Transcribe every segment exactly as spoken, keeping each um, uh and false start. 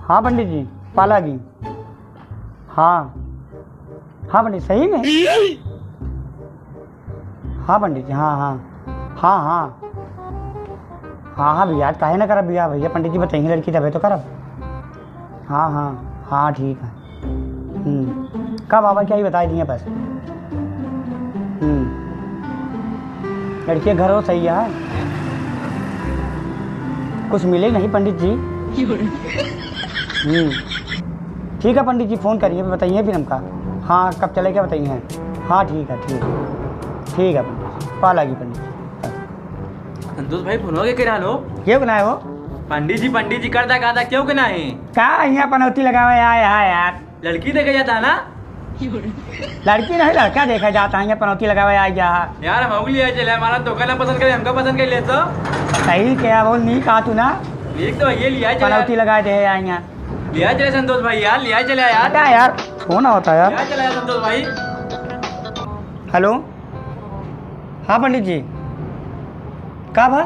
हाँ पंडित जी, पाला गी। हाँ, हाँ पंडित, सही में? हाँ पंडित जी, हाँ, हाँ, हाँ, हाँ। हाँ, हाँ भैया, आज काहे ना करब भैया, भैया पंडित जी बताइए लड़की तबे तो करब। हाँ, हाँ, हाँ, ठीक है। हम्म, कब आवा क्या, ये बताई दिए बस। हम्म, लड़की घर हो सही है, कुछ मिले नहीं पंडित जी। हम्म, ठीक है पंडित जी, फोन करिए, बताइए फिर हमका। हाँ, कब चले क्या बताइए। हाँ, ठीक है, ठीक है, ठीक है पंडित जी, पाला गी पंडित जी। संतोष भाई, फोनवा के करा लो। क्यों के ना हो? पंडित जी, पंडित जी करता कहता क्यों के ना है? का यहाँ पनौती लगावे आए है यार? लड़की देखे जाता है ना? लड़की नहीं, लड़का देखा जाता है, यहाँ पनौती लगावे आए जा। यार, हम अउली आए चले, हमारा तो ना पसंद करे, हमका पसंद कर ले तो। सही क्या बोल, नहीं कहा तू ना? एक तो ये लिया चले। पनौती लगा दे आए यहाँ। लिया चले संतोष भाई यार, लिया चले यार। क्या यार, फोन होता यार। लिया चले यार संतोष भाई। हेलो, हाँ पंडित जी, का भा?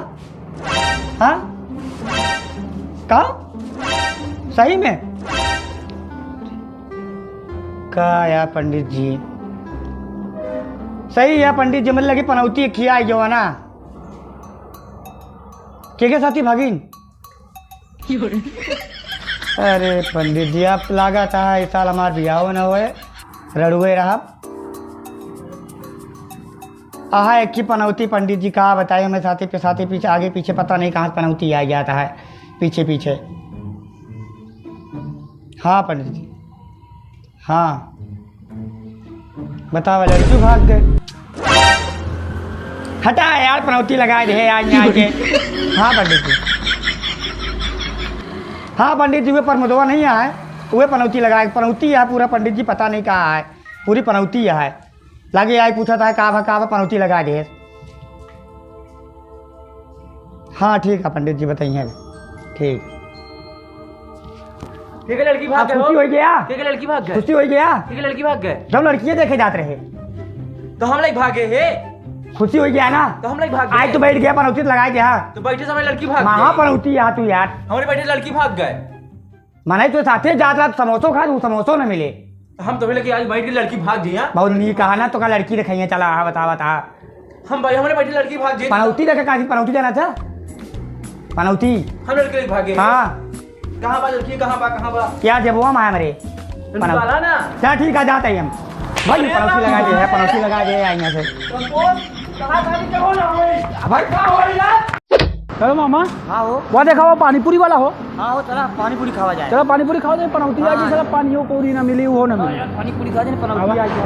हाँ? का? सही में? का यार पंडित जी? सही है पंडित जी, मतलब कि पनौती खिया जो है ना। के के साथी भागिन? अरे पंडित जी, आप लागा था इस साल हमार बियाह न होए, रड़ुए रहब। आहा, एक ही पनौती पंडित जी, का बताई, हमें साथे पे साथे पीछे, आगे पीछे पता नहीं कहाँ से पनौती आ जाता है, पीछे पीछे। हाँ पंडित जी, हाँ, बतावा, लड़की भाग गए। हटा यार, पनौती लगा दे आज यहाँ के। हाँ पंडित जी, हाँ पंडित जी, वे प्रमोदवा नहीं आए, वे पनौती लगाए, पनौती है पूरा पंडित जी, पता नहीं कहाँ है, पूरी पनौती है। लागे आई पूछत है, "का भा, का भा, पनौती लगा दे।" हाँ, ठीक है, पंडित जी बताइए। ठीक। ठीक है, लड़की भाग अब गए खुशी हो। हो गया? ठीक है, लड़की भाग गए। खुशी हो गया? ठीक है, लड़की भाग गए। जब लड़कियाँ देखे जात रहे। तो हम लोग भागे हे। खुशी हो गया ना? तो हम लोग भाग गए। आज तो बैठ गया, पनौती लगा दे, हाँ। तो बैठे समय लड़की भाग महा गई। पनौती यहाँ तू यार। हमारे बैठे लड़की भाग गए। मने तो साथे जात रहा, समोसो खा, तू समोसो न मिले। हम तो बोले कि आज बैठ के लड़की भाग जाइए। बहुत नीक कहा ना, तो का लड़की देखाइए, चला, हाँ, बता, बता। हम भाई, हमारे बैठे लड़की भाग जाइए। पनौती देखे का, पनौती जाना था? पनौती। हम लड़के भागे। हाँ। कहाँ बा लड़की, कहाँ बा, कहाँ बा? क्या जब वो हमारे हमरे? पनौती वाला ना। चल ठीक है, जाते ही हम। भाई, पनौती लगा दे, पनौती लगा दे, यहाँ से। कहाँ शादी के हो ना होई? भाई, का हो यार? चलो मामा। हाँ हो। वह देखा, वो पानी पूरी वाला हो। हाँ हो, चला पानी पूरी खावा जाए। चला पानी पूरी खावा जाए, पनौती आ जाए, हाँ। साला पानी हो पूरी ना मिली, वो ना मिली। पानी पूरी खा जाए, पनौती आ जाए।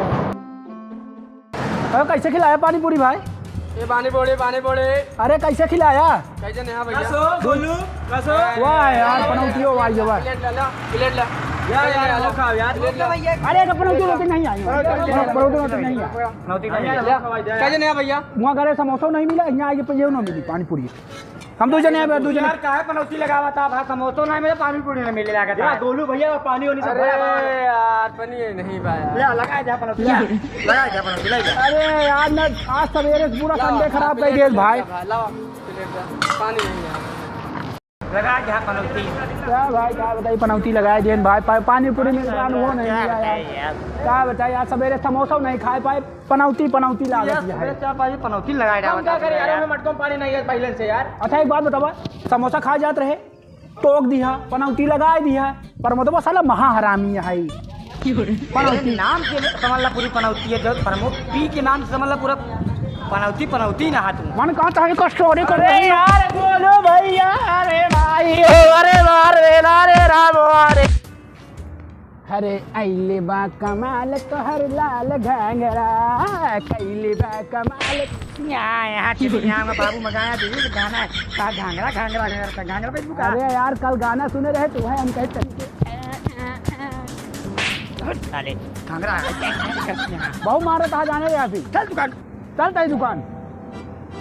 अरे कैसे खिलाया पानी पूरी भाई? ये पानी पूरी, पानी पूरी। अरे कैसे खिलाया? कैसे नहीं भैया? कसो, गोलू, कसो। वाह यार, पनौती हो भाई, जबर। प्लेट ला, ला, प्लेट ला। यार, यार, लो खाओ यार। प्लेट ला। अरे, एक पनौती रोटी नहीं आई। पनौती रोटी नहीं आई। पनौती नहीं आई। कैसे नहीं भैया? वहाँ घरे समोसा नहीं मिला, यहाँ आके ये ना मिली पानी पूरी। हम दो जने हैं, दो जने। यार, काहे पनौती लगावा था? भाई, समोसो ना मिले, पानी पूरी ना मिले, लागत यार, है। गोलू भैया, पानी होनी सब अरे भरा बा। यार, पानी नहीं बा यार। ले, लगा दे पनौती, ले। लगा दे पनौती, ले जा। अरे यार, मैं आज सवेरे से पूरा लाओ, संडे खराब कर दिया भाई। लाओ, प्लेट ला। पानी नहीं है। लगा दे पनौती। क्या भाई, क्या बताई, पनौती लगाए देन भाई, पा-, पानी पूरी में क्या अनुभव नहीं क्या मिला यार। बताई यार। क्या बताई यार, सवेरे समोसा नहीं खाए पाए। पनौती, पनौती लागत यार, है। सवेरे चार बजे पनौती लगाए हम डालत क्या करें यार, यार। हमें मटकों में पानी नहीं है पहले से यार। अच्छा, एक बात बतावा, समोसा खा जात रहे, टोक दिया, पनौती लगाए दिया, प्रमोदवा साला महा हरामी है। पनौती। नाम के समझ ला पूरी पनौती है, जो प्रमोद पी के नाम से समझ ला पूरा पनौती, पनौती ना हाथ में। मन कहा था एक story को अरे यार, बोलो भैया, अरे भाई, अरे, अरे, अरे राम, अरे। अरे अइले बा कमाल तोहर लाल घाघरा, कइले बा कमाल। यहाँ, यहाँ के यहाँ में बाबू मगाया दे, ये गाना है। का घाघरा, घाघरा, घाघरा, घाघरा पे तू का? अरे यार, कल गाना सुने रहे तो है, हम कहे चल के। साले, घाघरा। बहुत मारा था जाने रे अभी। चल दुकान। चल तई दुकान।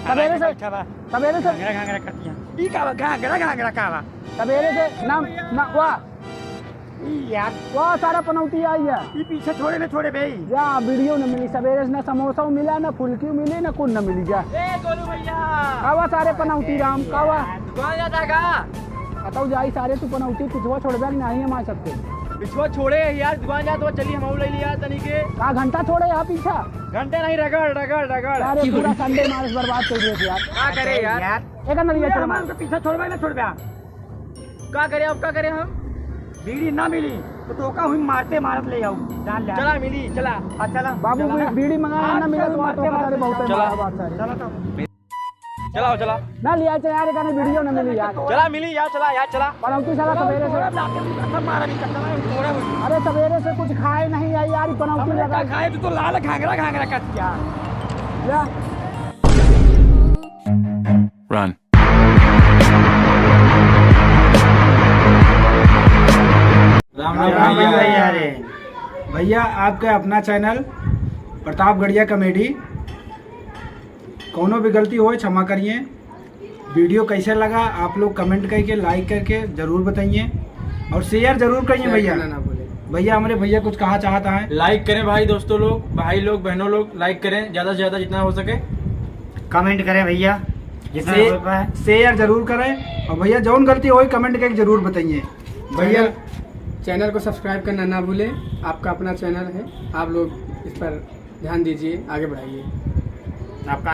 सवेरे से, बैठा बा। सवेरे से। घाघरा, घाघरा करती है। ई का बा? घाघरा, घाघरा का बा? सवेरे से ना, ना, वाह। ई यार। वाह, सारा पनौती आई है। ई पीछे छोड़े ना छोड़े बे। या, वीडियो न मिली, सवेरे से ना समोसा मिला, ना फुल्की मिली, ना कुछ न मिली जा। ए, गोलू भैया। कावा सारे पनौती राम, कावा। दुकान जाता का? कतौ जाई सारे, तू पनौती पिछुआ छोड़बे कि नाही हमारे सबके। पिछुआ छोड़े है यार, दुकान जा तो चली, हम ले लिया तनी के। का घंटा छोड़े यहाँ पीछा? घंटा नहीं, रगड़, रगड़, रगड़। अरे पूरा संडे मानस बर्बाद कर दिए थे यार। का करे यार? एक अंदर ये चल हमारे मार। पीछा छोड़बे ना छोड़बे। का करे अब, का करे हम? बीड़ी ना मिली तो तोका हुई मारते मारत ले आऊ, जान ले। चला मिली, चला। हाँ, चला। बाबू, चला। बी-, बीड़ी मंगाया ना आज मिला चल तो मारते तोका मारते सारे बहुत चला। मारा बात सारे। चला तो। चला, चला। ना लिया, चला यार, गाने वीडियो ना मिली यार। चला मिली यार, चला यार, चला। पनौती साला सवेरे से। तोरा लाते भी कसम मारा नहीं करता, मैं तोरा बोली। अरे सवेरे से कुछ खाए नहीं है यार, पनौती हमने लगा। का खाए, तू तो लाल घाघरा, घाघरा कस क्या? या। Run। राम राम राम भैया। भैया रे। भैया, आपका अपना चैनल प्रतापगढ़िया कॉमेडी। कौनो भी गलती होए, क्षमा करिए। वीडियो कैसे लगा, आप लोग कमेंट करके, लाइक करके जरूर बताइए और शेयर जरूर करिए शेयर भैया। करना ना भूलें। भैया, हमारे भैया कुछ कहा चाहता है? लाइक करें भाई, दोस्तों लोग, भाई लोग, बहनों लोग, लाइक करें ज़्यादा से ज़्यादा जितना हो सके। कमेंट करें भैया, जितना शे-, हो पाए। शेयर जरूर करें। और भैया, जौन गलती होई, कमेंट करके जरूर बताइए। भैया, चैनल, चैनल को सब्सक्राइब करना ना भूलें, आपका अपना चैनल है, आप लोग इस पर ध्यान दीजिए, आगे बढ़ाइए। आपका